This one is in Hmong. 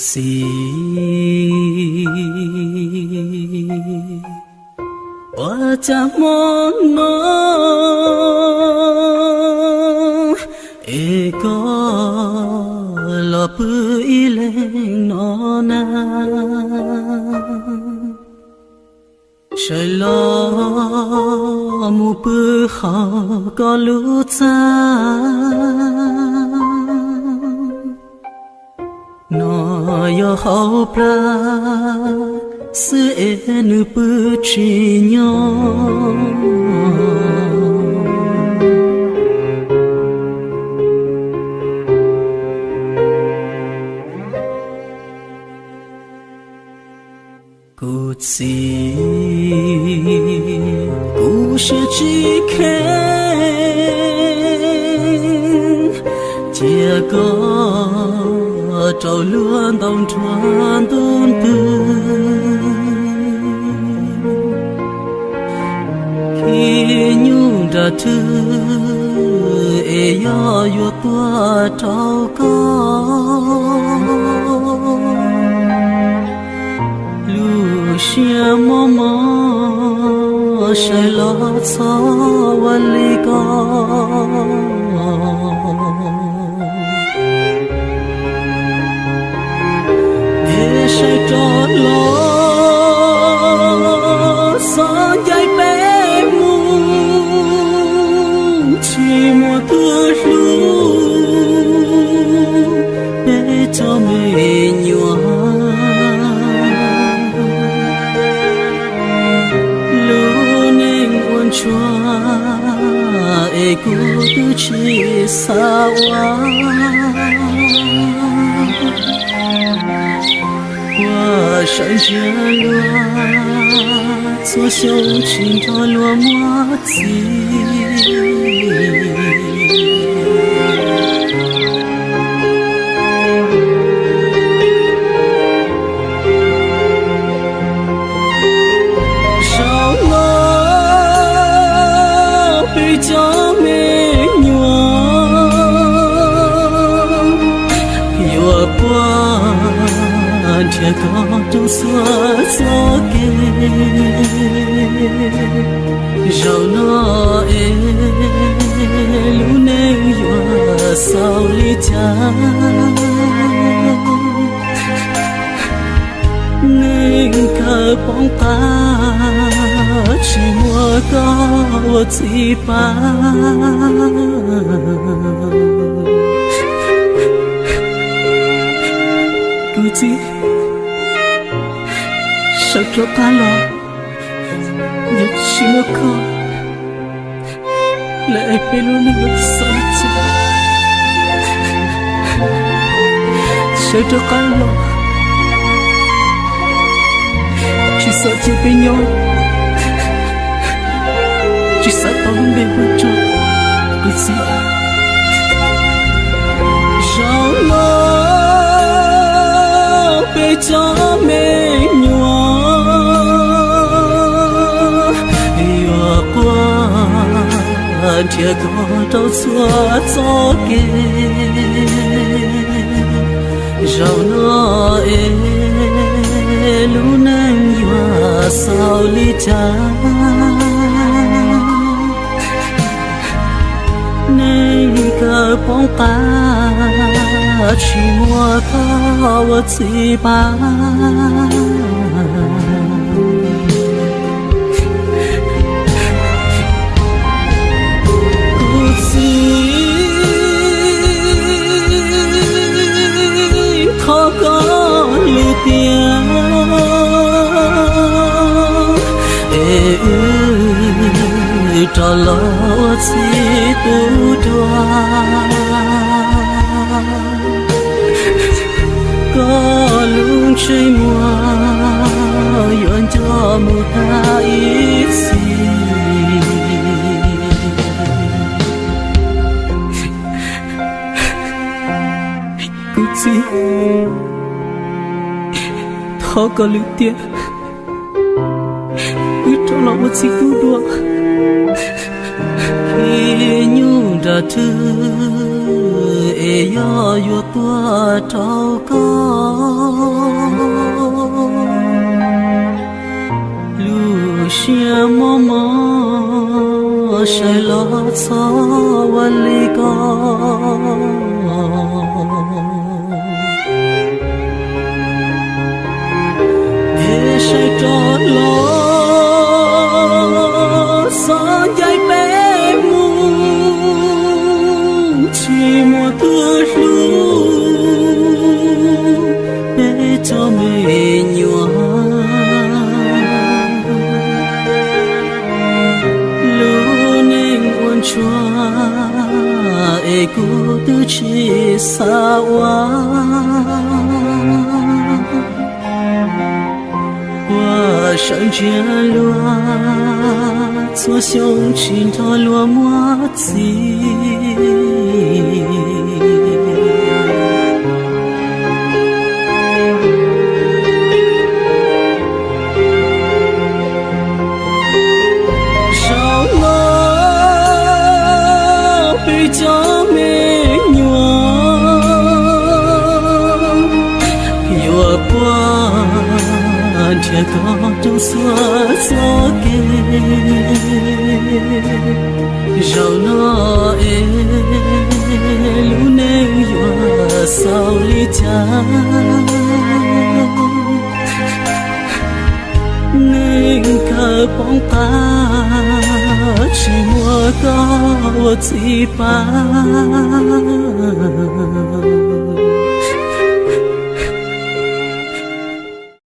Txiv, ua cas hmo no es koj los pw ib leeg no na? Sawv los mus pw hauv koj lub txaj. No yog hauv plag xwb es nws pw tsis nyob. Kuv txiv, kuv siab tsis kheev cia koj rau luag ntaus nruab ntuj ntws. Khib nyuj nram rwg es yog yuav tuaj rau koj. Lub siab mob mob sawv los txhob ua li ko. Es sawv rov los xov ncaim peb mus, tsis muaj tus hlub peb cov me nyuam. Lub neej ua ntsuag es kuv twb tsis xav ua. Ua sawv ntsia luag txhua xyoo tsis nrog luag muaj txiv. Zaum no peb cov me nyuam yuav puag nrhiav koj rau txhua txoj kev. Zaum no es lub neej yuav xaus li cas? Neej kawg poob qab, tsis muaj koj ua txiv pab. Kuv txiv, sawv rov qab los, yog tsis muaj koj lawm es peb lub neej yuav xaus li cas? Sawv rov qab los, tsis xav cia peb nyob, tsis xav tau lub npe hu rau kuv txiv. Zaum no peb cov me nyuam yuav quaj nrhiav koj rau txhua txoj kev. Zaum no es lub neej yuav xaus li cas? Neej kawg poob qab, tsis muaj koj ua txiv pab. Kuv txiv, thov koj lus tiag es wb rov los ua txiv tub dua. Koj lub ntsej muag yuav nco mus tag ib txhis. Kuv txiv, thov koj lus tiag, wb rov los ua txiv tub dua. Khib nyuj nram rwg Es yog yuav tuag rau koj, lub siab mob mob saib los txhob ua li ko. Es saib rov los, xov ncaim peb mus, tsis muaj tus hlub peb cov me nyuam. Lub neej ua ntsuag es kuv twb tsis xav ua. Ua sawv ntsia luag, txhua xyoo tsis nrog luag muaj txiv. Zaum no peb cov me nyuam yuav puag nrhiav koj rau txhua txoj kev. Zaum no es lub neej yuav xaus li cas? Neej kawg poob qab, tsis muaj koj ua txiv pab.